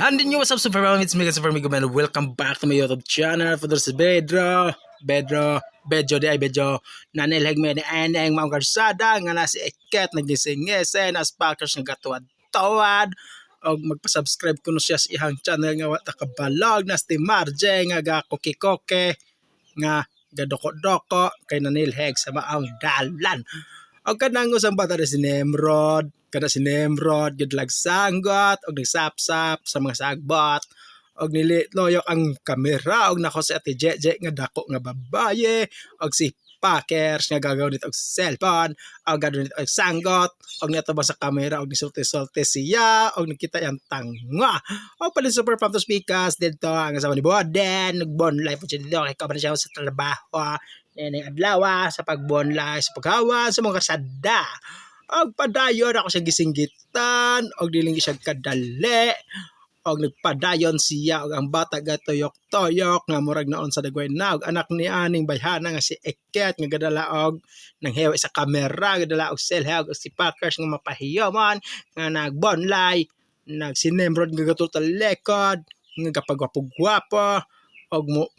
And then what's up, Super Mom? It's me, Super Migo Man. Welcome back to my YouTube channel. For si Bedro, Bedro, Bedjo di ay Bedjo. Nanilheg me ni Eneng maong karsada nga na si Eket nagisingese na sparkers nga gatuwad-tuwad og magpa-subscribe kuno siya sa ihang channel nga wa ta kabalog na si Marje nga gakoki-koke nga gadoko-doko kay nanilheg sa maong dalan. Og kanang usang bata na si Nemrod, kada si Nemrod gidlag sanggot og nagsapsap sa mga sagbot og nili loyok ang kamera og nako si Ate Jeje nga dako nga babaye og si Packers nga gagaw nito og cellphone og gagaw nito og sanggot og niadto ba sa kamera og nisulti-sulti siya og nakita yang tanga og palit super pump to speakers dito ang asawa ni Boden nagbonlay po siya dito kay kaban siya sa trabaho neneng adlaw sa pagbonlay sa paghawa sa mga kasada og padayon ako siya gisinggitan og dili siya kadali og nagpadayon siya og ang bata gatoyok-toyok nga murag naon sa dagway na og anak ni aning bayhana nga si Eket nga gadala og nanghewa sa kamera, gadala og cellphone og si Packers nga mapahiyomon nga nagbonlay nagsinemrod nga gatultalikod nga kapagwapo-gwapo og mo,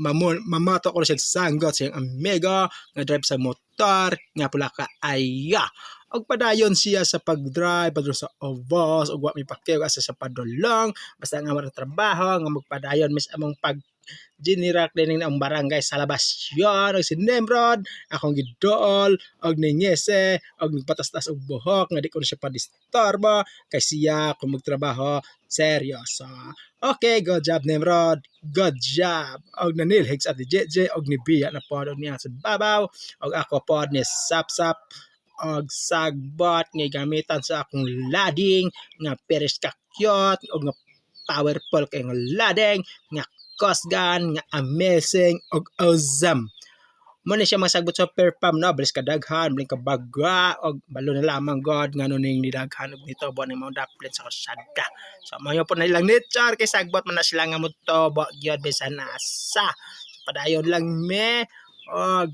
mamato ko siya sanggot sa iyang amigo nga drive sa motor nga pula ka aya og padayon siya sa pag-drive padulong sa Ovos og wa mi pakiw asa sa padulong, basta nga wala trabaho nga magpadayon mis among pag ginirak din ang barangay sa labas yon og si Nemrod akong gidool og ningese og nagpatastas og buhok nga di ko na siya padisturbo kay siya kung magtrabaho seryoso. Okay, good job, Nemrod, good job. Og nanilhig sa Ate JJ og nibiya na pod og niya sa babaw og ako pod ni sapsap og sagbot nga gamitan sa akong lading nga peres ka cute og nga powerful kay nga lading nga gun nga amazing og awesome. Mo ni siya masagbot sa perpam no, bilis ka daghan, bilis ka baga og balo na lamang god ngano ning nidaghan og nito ning mga daplin sa kalsada. So mayo po na ilang nature kay sagbot man na sila nga motubo gyud bisan asa. So, padayon lang me og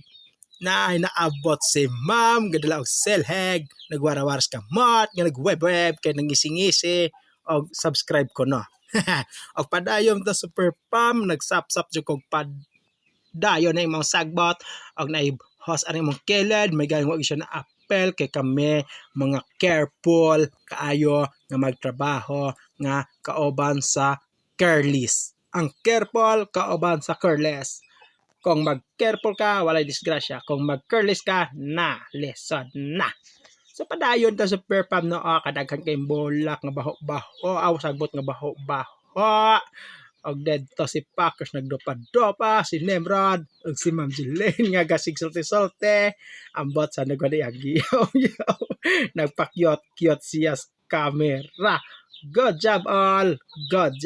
na ay naabot si ma'am gadala og selheg nagwarawaras kamot nga nagweb-web kay nangisingisi og subscribe ko no og padayon ta, super pam, nagsapsap jud kog padayon na imong sagbot og naay host ani imong kilid may galing wa siya na apel kay kami mga careful kaayo nga magtrabaho nga kauban sa careless. Ang careful kauban sa careless. Kung mag-careful ka, walay disgrasya. Kung mag-careless ka, na, lisod na. So padayon ta sa perpam no, ah, kadaghan kay bulak nga baho-baho, aw sagbot nga baho-baho. Og dedto si Packers nagdopa-dopa, si Nemrod, og si Ma'am Jelaine nga gasig sulti-sulti. Ambot sa nagwali agiyaw. Nagpakyot-kyot siya sa camera. Good job all. Good job.